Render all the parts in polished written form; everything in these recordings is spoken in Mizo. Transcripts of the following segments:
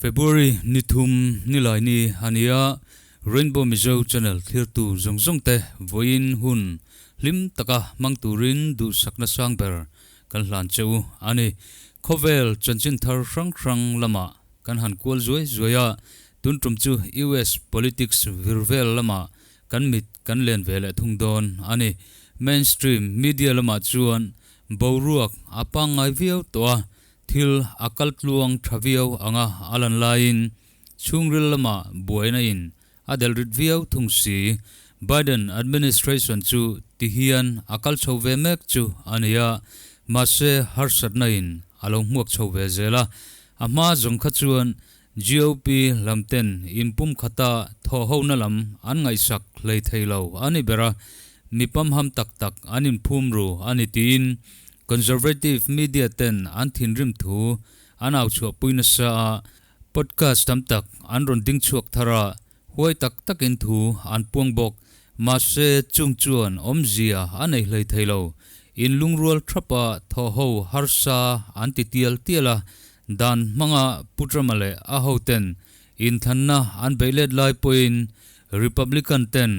February ni thum nilai ni a ni a, Rainbow Mizo channel thlirtu zawng zawng te vawiin hun hlim taka hmang turin duhsakna sang ber kan hlan che u a ni. Khawvel chanchin thar hrang hrang lamah kan han kual zuai zuai a, tun tum chu US politics vir vel lamah kan mit kan len ve leh thung dawn a ni. Mainstream media lamah chuan boruak a pangngai viau tawh a, thil a kal tluang tha viau anga a lan laiin chhungril lamah buaina in a delh rit viau thung si. Biden administration chu ti hian a kal chho ve mek chu a ni a, mahse harsatna in a lo hmuak chho ve zel a. A hma zawng kha chuan GOP lam ten inpum khata thawhhona lam an ngaihsak hlei thei lo a ni ber a, mi pamham tak tak an inphum ru a ni tiin Conservative media ten an thinrim thu an au chhuahpui nasa a, podcast tam tak an rawn ding chhuak thar a, huai tak takin thu an puang bawk. Mahse, chung chuan awmzia a nei hlei thei lo. Inlungrual thapa thawhho harsa an ti tial tial a, Dan hmanga Pu Trump-a leh a hoten inthlanna an beih let lai pawhin Republican ten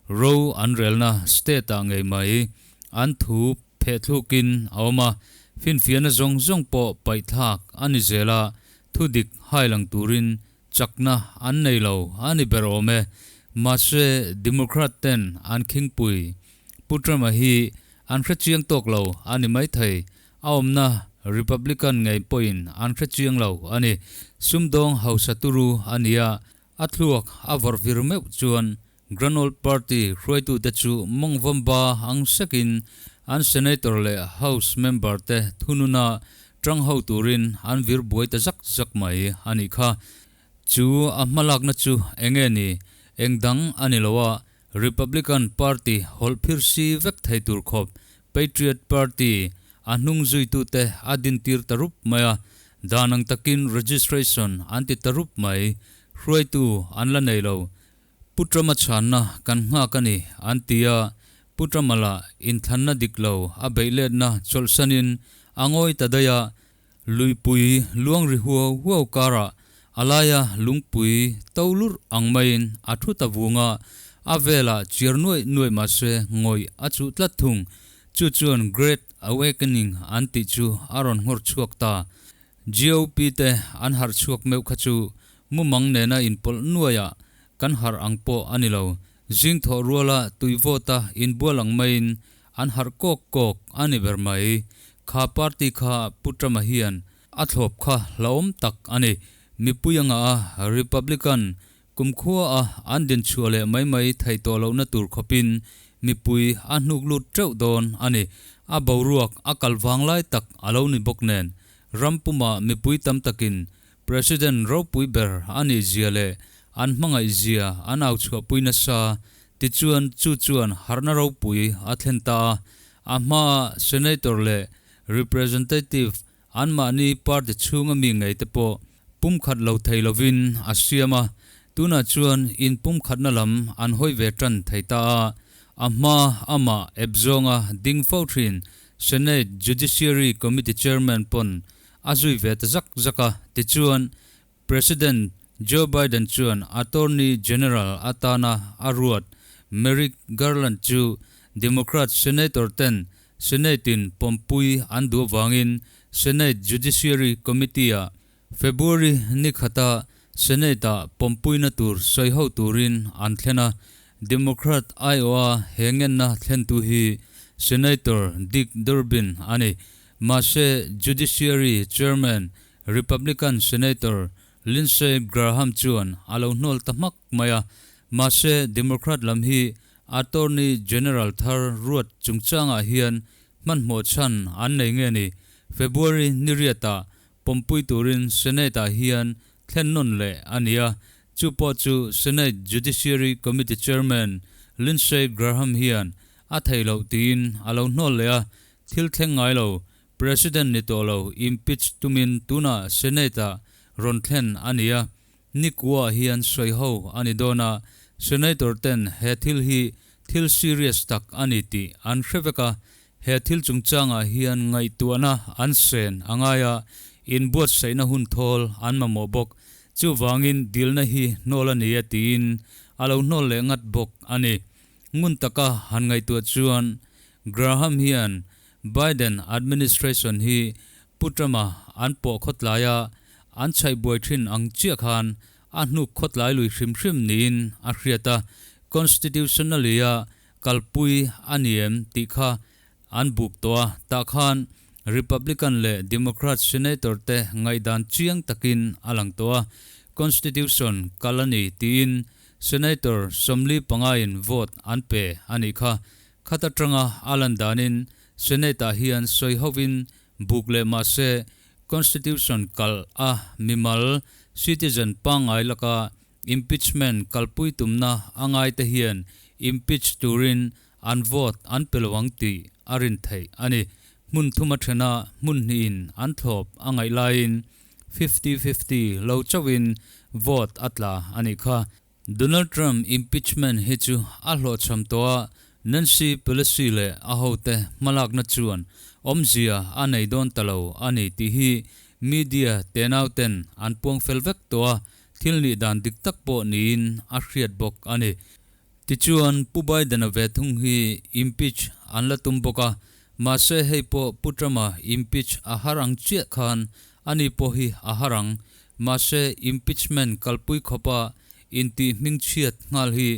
ro an relna state-ah ngei mai an thu phehthlûkin a awm a, finfiahna zawng zawng pawh paihthlak a ni zel a, thudik hailang turin chakna an nei lo a ni ber awm e. Mahse, Democrat ten an khingpui Pu Trump-a hi an hrechiang tawk lo a ni maithei. A awmna Republican ngei pawhin an hre chiang lo a ni. Sumdawng hausa turu a ni a, a thluak a vawrh vir meuh chuan Grand Old Party hruaitute chu mawngvawmba ang sekin an Senator leh House member te thununa tang ho turin an vir buai ta zak zak mai a nih kha. Chu a hmalakna chu enge ni? Eng dang a ni lo a, Republican Party hawlh phir si vek thei tur khawp Patriot Party a hnung zuitute a dintir ta rup mai a, dan ang takin registration an ti ta rup mai, hruaitu an la nei lo. Pu Trump-a chhanna kan nghak a ni, an ti a, Pu Trump-a lah inthlanna dik lo a beihletna chawlhsanin a ngawi ta daih a, luipui luang ri huau huau karah a laia lungpui to lurh ang maiin a thu ta vung a, a velah chiar nuaih nuaih mahse ngawih a chuh tlat thung. Chu chuan Great Awakening an tih chu a rawn nghawr chhuak ta. GOP te an harh chhuak meuh kha chu mumang nena inpawlh nuaiah kan harh ang pawh a ni lo. Zing thawh ruala tui vawta inbual ang maiin an harh kawk kawk a ni ber mai. Kha party kha Pu Trump-a hian a thlawp kha hlauhawm tak a ni. Mipui anga a Republican kumkhua a an dinchhuah leh mai mai theih tawh lohna tur khawpin mipui a hnuk lut teuh dawn a ni. A boruak a kal vang lai tak a lo ni bawk nen ram puma mipui tam takin President ropui ber a nih zia leh an hmangaih zia an au chhuahpui nasa tichuan chu chuan harhna ropui a thlen ta a. A hmaa Senator leh Representative anmahni party chhunga mi ngei te pawh pumkhat lo thei lovin a siam a, tunah chuan inpumkhatna lam an hawi ve tan thei ta a. A hma amah ep zawnga ding fo thin Senate Judiciary Committee Chairman pawn a zui ve ta zak zak a, tichuan President Joe Biden chuan Attorney General atana a ruat Merrick Garland chu Democrat Senator ten Senate-in pawmpui an duh avangin Senate Judiciary Committee-ah February ni khata Senate-ah pawmpuina tur sawi ho turin an thlen a, Democrat aiawha he ngenna thlentu hi Senator Dick Durbin a ni. Mahse, Judiciary Chairman Republican Senator Lindsey Graham chuan a lo hnawl ta hmak mai a, mahse Democrat lam hi Attorney General thar ruat chungchangah hian hmanhmawh chhan an nei nge ni? February ni riatah pawmpui turin Senate-ah hian thlen nawn leh a ni a, chu pawh chu Senate Judiciary Committee Chairman Lindsey Graham hian a theih loh tiin a lo hnawl leh a, thil thleng ngai lo President ni tawh lo impeach tumin tunah Senate-ah rawn thlen a ni a, Nikua hian sawi ho a ni dawn a, Senator ten he thil hi thil serious tak a ni tih an hre vek a, he thil chungchangah hian ngaihtuahna an sen a ngai a, inbuatsaihna hun thawl an mamawh bawk. Chuvangin dilna hi hnawl a ni e tiin a lo hnawl leh ngat bawk a ni. Ngun taka han ngaihtuah chuan Graham hian Biden administration hi Pu Trump-a an pawh khawtlai a, an chhaih buai thin ang chiah khan a hnuk khawtlai lui hrim hrim niin a hriat a, constitutionally-a kalpui a ni em tih kha an buk tawh a, tah khan Republican leh Democrat senator te ngaihdan chiang takin a lang tawh a, constitution kal a ni tiin senator 45 in vote an pe a nih kha. Khat atanga a lan danin Senate-ah hian sawi hovin buk leh mah se Constitution kalh a mimal citizen pangngai laka impeachment kalpui tumna a ngaite hian impeach turin an vote an pe lo ang tih a rin theih a ni. Hmun thuma thena hmun hnihin an thlawp a ngaih laiin 50-50 lo chauhin vote a tla a nih kha. Donald Trump impeachment hi chu a hlawhchham tawh a, Nancy Pelosi leh a hote hmalakna chuan awmzia a nei dawn ta lo a ni tih hi media tenauten an puang fel vek tawh a, thil nih dan dik tak pawh niin a hriat bawk a ni. Tichuan, Pu Biden-a ve thung hi impeach an la tum bawk a, mahse hei pawh Pu Trump-a impeach a har ang chiah khan ani pawh hi a har ang. Mahse, impeachment kalpui khawpa intih hmingchhiat nghal hi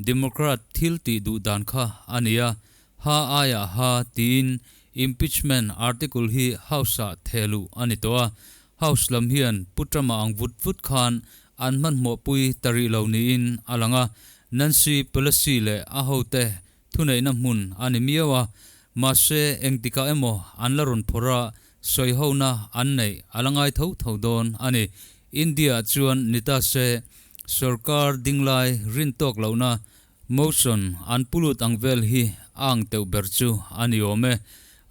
Democrat thil tih duh dan kha a ni a, ha aiah ha tiin impeachment article hi House-ah thehluh a ni tawh a. House lam hian Pu Trump-a ang vut vut khan an hmanhmawhpui ta rih lo niin a lang a, Nancy Pelosi leh a hote thuneihna hmun a ni miau a, mahse engtikah emaw an la rawn phawrh a, sawihona an neih a la ngai tho tho dawn a ni. India-ah chuan ni ta se, sorkar dinglai rin tawk lohna motion an pu lut ang vel hi a ang teuh ber chu a ni awm e.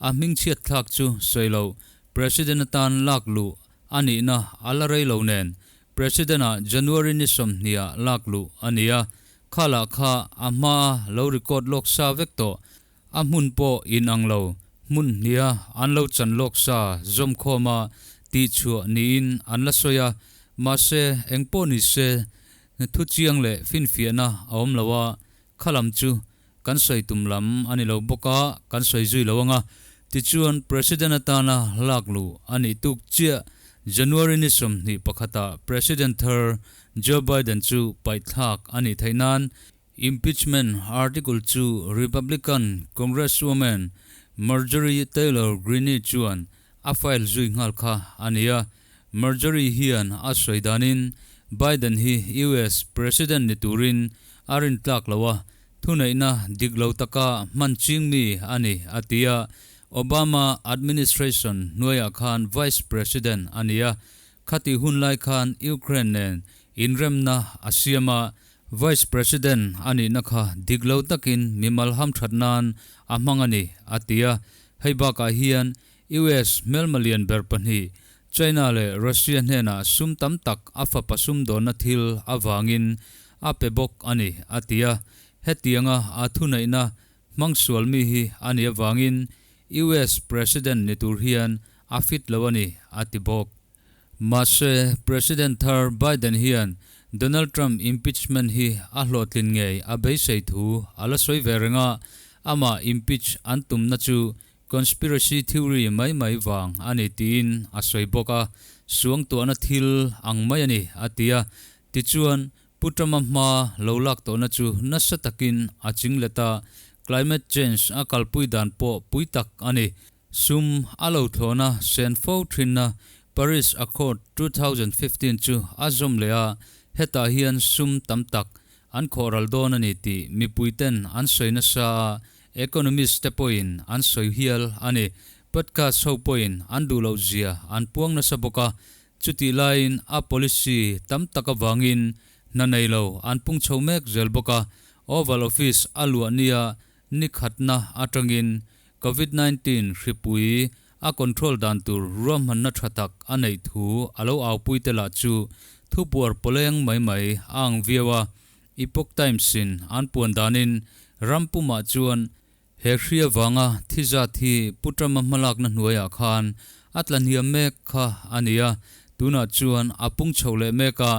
A hmingchhiat thlak chu sawi loh, President atan lak luh a nihna a la rei lo nen, President-ah January ni 20 ah lak luh a ni a, kha lah kha a hmaa lo record lawk sa vek tawh, a hmun pawh inang lo, hmun hnia an lo chan lawk sa zawm khawma tihchhuah niin an la sawi a, mahse eng pawh ni se thu chiang leh finfiahna a awm lo a, kha lam chu kan sawi tum lam a ni lo bawk a, kan sawi zui lo ang a. Tichuan, President atana lak luh a nih tuk chiah January ni 21 ah President thar Joe Biden chu paihthlak a nih theih nan Impeachment article chu Republican Congresswoman Marjorie Taylor Greene chuan a file zui nghal kha a ni a. Marjorie hian a sawi danin Biden hi US President ni turin a rintlak lo a, thuneihna dik lo taka hman ching mi a ni a ti a. Obama administration hnuaiah khan Vice President a ni a, khati hun lai khan Ukraine nen inremna a siam a, Vice President a nihna kha dik lo takin mimal hamthat nan a hmang a ni a ti a. Hei bakah hian US hmelma lian ber pahnih China leh Russia hnenah sum tam tak a fapa sumdawnna thil avangin a pe bawk a ni, a ti a. Hetianga a thuneihna hmang sual mi hi a nih avangin US President ni tur hian a fit lo a ni, a ti bawk. Mahse, President thar Biden hian Donald Trump impeachment hi a hlawhtlin ngei a beisei thu a la sawi ve reng a, amah impeach an tumna chu Conspiracy theory mai mai vang a ni tiin a sawi bawk a, suangtuahna thil ang mai a ni a ti a. Tichuan, Pu Trump-a hma lo lak tawhna chu nasa takin a ching let a, climate change a kalpui dan pawh pui tak a ni. Sum a lo thlawhna sen fo thinna Paris Accord 2015 chu a zawm leh a, hetah hian sum tam tak an khawhral dawn a ni tih mipuiten an sawi nasa a, Economist te pawhin an sawi hial a ni. Podcast ho pawhin an duh loh zia an puang nasa bawk a, chutih laiin a policy tam tak avangin hna nei lo an pung chho mek zel bawk a, Oval Office a luah nia ni khatna atangin Covid 19 hripui a control dan tur ruahmanna tha tak a neih thu a lo aupui te lah chu thupuar pawleng mai mai a ang viau a. Epoch Times-in an puan danin ram pumah chuan he hri avanga thi zat hi Pu Trump-a hmalakna hnuaiah khan a tla hniam mek kha a ni a, tunah chuan a pung chho leh mek a.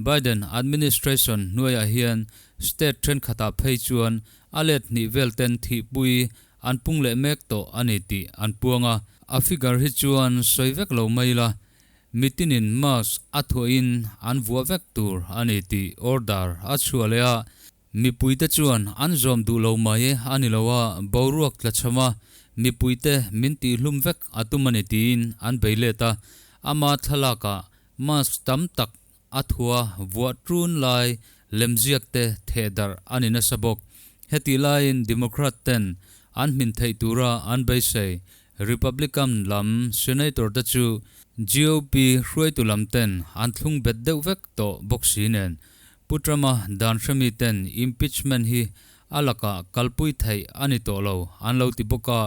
Biden administration hnuaiah hian state thenkhatah phei chuan a let hnih vel ten thihpui an pung leh mek tawh a ni tih an puang a. A figure hi chuan sawi vek lo mai ila, mitinin mask a thuahin an vuah vek tur a ni tih order a chhuah leh a. Mipuite chuan an zawm duh lo mai a ni lo a, boruak tlachham a, mipuite min tihhlum vek a tum a ni tiin an bei let a. Ama thlalakah mask tam tak a thua vuah ṭun lai lemziak te theh darh a ni nasa bawk. Hetih laiin Democrat ten an hmin theih tura an beisei Republican lam Senator te chu GOP hruaitu lam ten an thlung bet deuh vek tawh bawk si nen Pu Trump-a dan hremi ten impeachment hi a lakah kalpui theih a ni tawh lo an lo ti bawk a,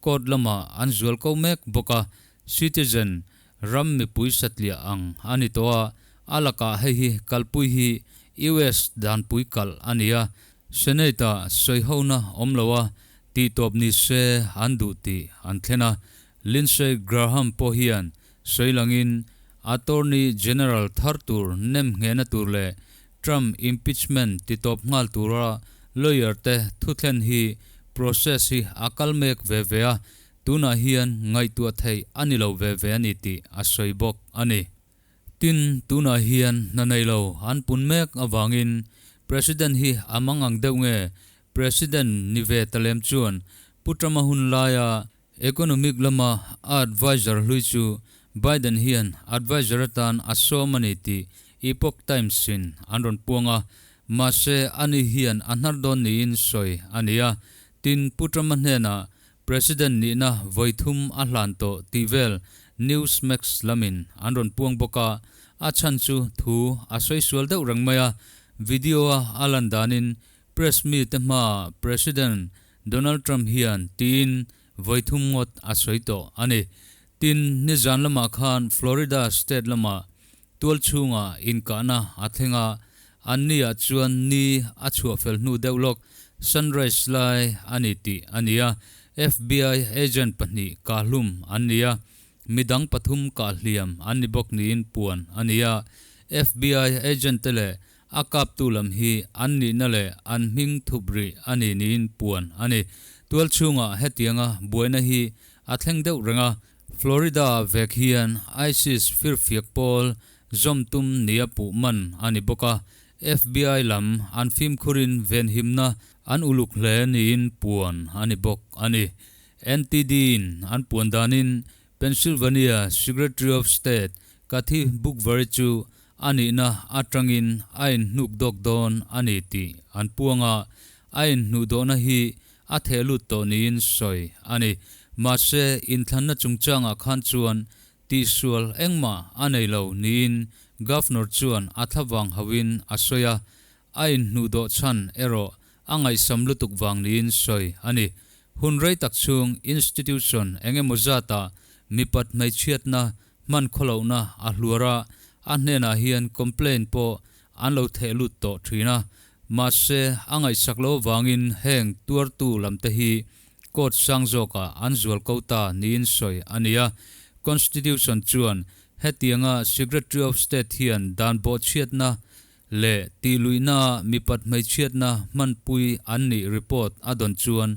court lamah an zual ko mek bawk a, citizen ram mipui satliah ang a ni tawh a, a lakah hei hi kalpui hi US danpui kalh a ni a, Senate-ah sawihona awm lo a, tihtawp ni se an duh tih an thlen a. Lindsey Graham pawh hian sawi langin Attorney General thar tur nem nghehna tur leh Trump impeachment titawp nghal tura lawyer te thuthlen hi process hi a kal mek ve ve a, tunah hian ngaihtuah theih a ni lo ve ve a ni tih a sawi bawk a ni. Tin, tunah hian hna nei lo an pun mek avangin President hi a mangang deuh nge President ni ve ta lem chuan Pu Trump-a hun laia Economic lama a adviser hlui chu Biden hian adviser atan a sawm a ni tih Epoch Times-in an rawn puang a, mahse ani hian a hnar dawn niin sawi a ni a. Tin, Pu Trump-a hnenah President nihna vawi thum a hlan tawh tih vel Newsmax lamin an rawn puang bawk a, a chhan chu thu a sawi sual deuh reng mai a, video-a a lan danin press mite hmaah President Donald Trump hian tiin vawi thum ngawt a sawi tawh a ni. Tin, nizan lamah khan Florida state lamah tual chhungah inkahna a thleng a, anniah chuan ni a chhuah fel hnu deuh lawk sunrise lai a ni tih a ni a, FBI agent pahnih kahhlum an ni a, midang pathum kahhliam an ni bawk niin puan a ni a. FBI agent te leh A kaptu lam hi an nihna leh an hming thup rih a ni niin puan a ni. Tual chhungah hetianga buaina hi a thleng deuh reng a, Florida-ah vek hian ISIS firfiak pawl zawm tum nia puh man a ni bawk a, FBI lam an fimkhurin venhimna an uluk hle niin puan a ni bawk a ni. NTD-in an puan danin Pennsylvania Secretary of State Kathy Boockvar chu A nihna atangin a inhnuk dawk dawn a ni tih an puang a, a inhnuhdawhna hi a theh lut tawh niin sawi a ni. Mahse, inthlanna chungchangah khan chuan tihsual engmah a nei lo niin Governor chuan a thlavang hauhin a sawi a, a inhnuhdawh chhan erawh a ngaihsam lutuk vang niin sawi a ni. Hun rei tak chhung institution eng emaw zatah mipat hmeichhiatna hman khawlohna a hluar a, a hnenah hian complaint pawh an lo theh lut tawh thin a, mahse a ngaihsak lo avangin heng tuartu lamte hi court sang zawkah an zual ko ta niin sawi a ni a. Constitution chuan hetianga Secretary of State hian dan bawhchhiatna leh tihluihna mipat hmeichhiatna hmanpui an nih report a dawn chuan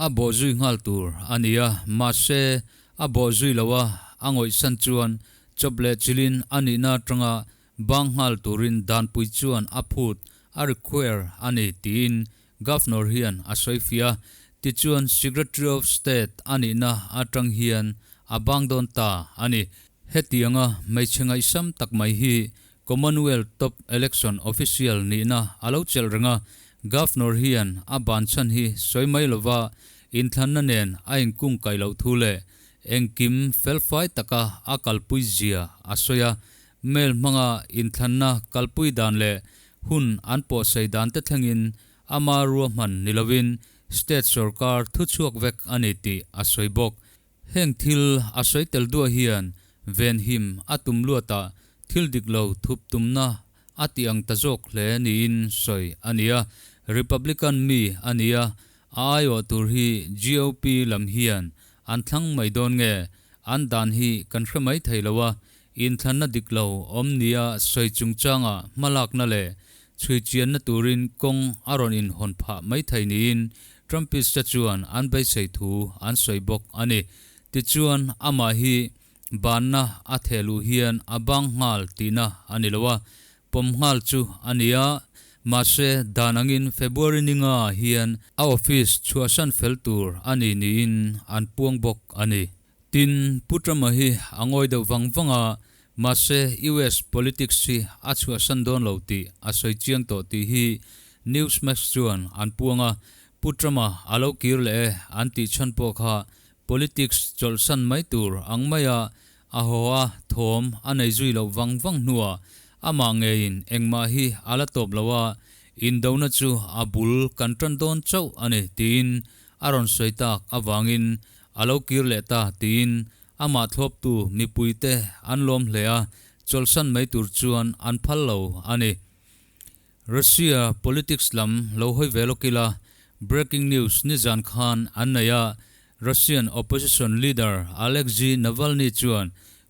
A bawh zui nghal tur a ni a, mahse a bawh zui lo a, a ngawihsan chuan chawp leh chilin a nihna atanga bang nghal turin danpui chuan a phut, a require, a ni tiin Governor hian a sawi fiah a. Tichuan Secretary of State a nihna atang hian a bang dawn ta a ni. Hetianga hmeichhe ngaihsam tak mai hi Commonwealth top election official nihna a lo chelh reng a, Governor hian a ban chhan hi sawi mai lova inthlanna nen a inkungkaih loh thu leh Engkim felfai taka a kalpui zia a sawi a, mail hmanga inthlanna kalpui dan leh hun an pawhsei dan te thlengin ama ruahman ni lovin state sorkar thuchhuak vek a ni tih a sawi bawk. Heng thil a sawi tel duah hian venhim a tum luatah thil dik lo thup tumna a ti ang ta zawk hle niin sawi a ni a. Republican mi a ni a, a aiawh tur hi GOP lam hian an thlang mai dawn nge? An dan hi kan hre mai thei lo a, inthlanna dik lo awm nia sawi chungchanga hmalakna leh chhuichianna turin kawng a rawn inhawn phah mai thei niin Trumpist-te chuan an beisei thu an sawi bawk a ni. Tichuan, amah hi banna a theh luh hian a bang nghal tihna a ni lo a, pawm nghal chu a ni a, mahse dan angin February ninga hian a office chhuahsan fel tur a ni niin an puang bawk a ni. Tin, Pu Trump-a hi a ngawi deuh vang vang a, mahse US politics hi a chhuahsan dawn lo tih a sawi chiang tawh tih hi Newsmax chuan an puang a, Pu Trump-a a lo kir leh e an tih chhan pawh kha politics chawlhsan mai tur ang maia a haw a thawm a nei zui loh vang vang hnuah amah ngeiin engmah hi a la tawp lo a, indona chu a bul kan tan dawn chauh a ni tiin a rawn sawi tak avangin a lo kir leh ta tiin amah thlawptu mipuite an lawm hle a, chawlhsan mai tur chuan an phal lo a ni. Russia politics lam lo hawi ve lawk ila, breaking news nizan khan an nei a, Russian opposition leader Alexei Navalny chuan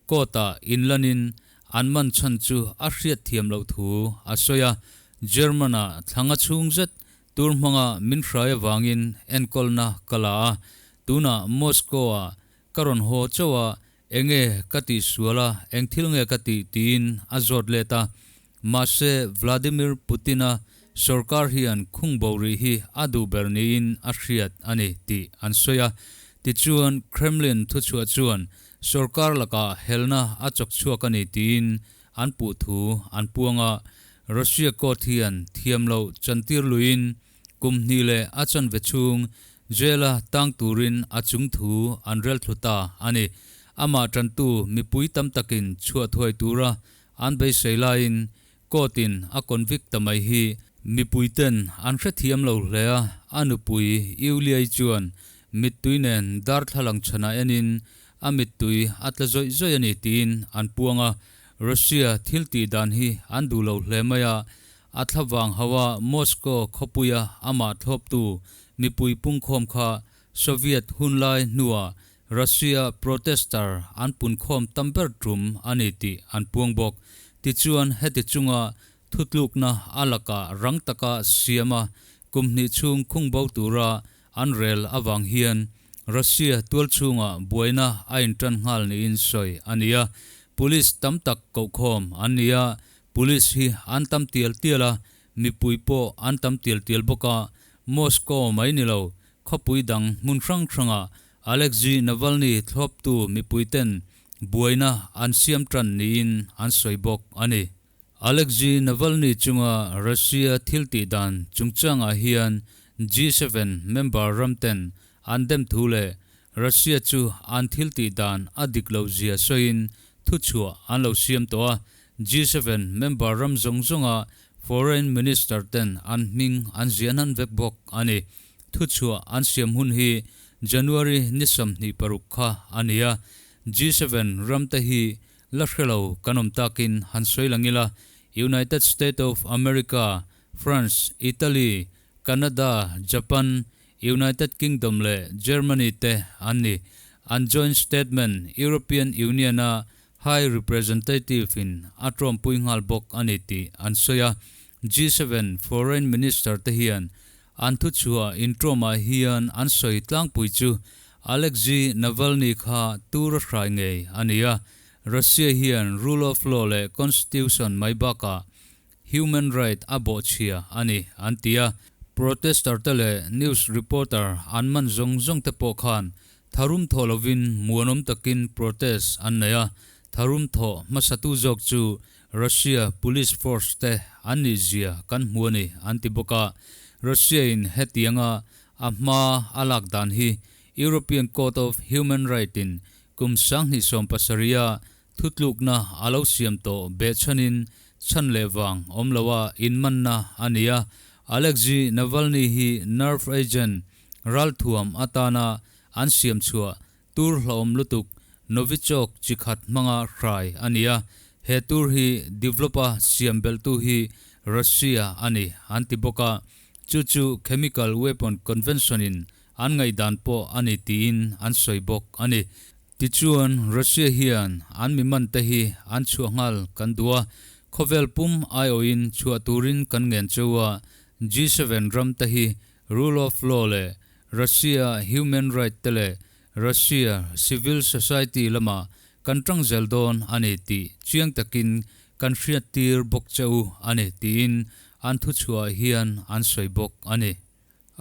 court-ah inlanin an man chhan chu a hriat thiam loh thu a sawi a, German-ah thlanga chhung zet tur hmanga min hrai avangin enkawlna ka la a, tunah Moscow-ah ka rawn haw chauh a, Enge ka tih sual a, eng thil nge ka tih tiin a zawt let a. Mahse, Vladimir Putin-a sorkar hian khung bo rih hi a duh ber niin a hriat a ni tih an sawi a. Tichuan, Kremlin thuchhuah chuan sorkar lakah helna a chawk chhuak a ni tiin an puh thu an puang a. Russia court hian thiam loh chantir luiin Kum hnih leh a chanve chhung jail-a tang turin a chung thu an rel thlu ta a ni. Amah tantu mipui tam takin chhuah thuai tura an beisei laiin court-in a convict ta mai hi mipuiten an hrethiam lo hle a, a nupui Yulia-i chuan mittui nen darthlalang chhanah enin a mittui a tla zawih zawih a ni tiin an puang a. Russia thil tih dan hi an duh lo hle mai a, A thlavang hauha Moscow khawpuia amah thlawptu mipui pungkhawm kha Soviet hunlai hnua Russia protester an punkhawm tam ber tum a ni tih an puang bawk. Tichuan heti chunga thutlukna a lakah rang taka siama kum hnih chhung khungbo tura an rel avang hian Russia tualchhungah buaina a intan nghal niin sawi a ni a. Police tam tak kohkhawm an ni a, Police hi an tam tial tial a, mipui pawh an tam tial tial bawk a, Moscow mai ni lo, khawpui dang hmun hrang hrangah Alexei Navalny thlawptu mipuiten buaina an siam tan niin an sawi bawk a ni. Alexei Navalny chunga Russia thil tih dan chungchangah hian G7 member ramten an dem thu leh Russia chu an thil tih dan a dik loh zia sawiin thuchhuah an lo siam tawh a, G7 member ram zawng zawnga Foreign Minister ten an hming an ziah hnan vek bawk a ni. Thuchhuah an siam hun hi January ni 26 kha a ni a, G7 ram te hi la hre lo kan awm takin han sawi lang ila, United State of America, France, Italy, Canada, Japan, United Kingdom leh Germany te an ni. An joint statement European Union-a High Representative in a tawmpui nghal bawk a ni tih an sawi a. G7 Foreign Minister te hian an thuchhuah intawmah hian an sawi tlangpui chu Alexei Navalny kha tur a hrai ngei a ni a. Russia hian rule of law leh constitution mai bakah human right a bawhchhia a ni an ti a. Protester te leh news reporter an man zawng zawng te pawh khan Tharum thawh lovin muanawm takin protest an nei a, tharum thawh hmasatu zawk chu Russia police force te an nih zia kan hmu a ni an ti bawk a. Russia in hetianga a hma a lak dan hi European Court of Human Right in kum 2070 a thutlukna a lo siam tawh behchhanin chhan leh vang awm loa inmanna a ni a. Alexei Navalny hi nerve agent ralthuam atana an siam chhuah tur hlauhawm lutuk Novichok chi khat hmanga hrai a ni a, he tur hi develop-a siam belhtu hi Russia a ni an ti bawk a, chu chu Chemical Weapon Convention-in an ngaihdan pawh a ni tiin an sawi bawk a ni. Tichuan, Russia hian an mi mante hi an chhuah nghal kan duh a, khawvel pum aiawhin chhuah turin kan ngen cheu a, G7 ram te hi rule of law leh Russia human right te leh Russia civil society lamah kan tang zel dawn a ni tih chiang takin kan hriattir bawk che u a ni tiin an thuchhuah hian an sawi bawk a ni.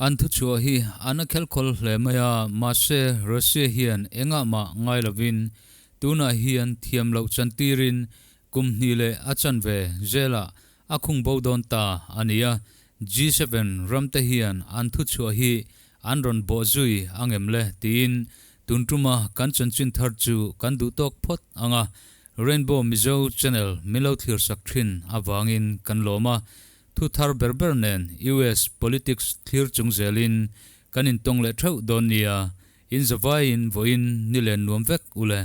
An thuchhuah hi an a khelkhawl hle mai a, mahse Russia hian engah mah ngai lovin tunah hian thiam loh chantirin kum hnih leh a chanve zelah a khung bo dawn ta a ni a, G7 ramte hian an thuchhuah hi an rawn bawh zui angem le tiin tun tuma kan chanchin thar chu kan duh tawk phawt ang a, Rainbow Mizo channel min lo thlirsak thin avangin kan lawm a, Thu thar ber ber nen US politics thlir chung zelin kan intawng leh theuh dawn nia, in zavaiin vawiin ni len nuam vek u le.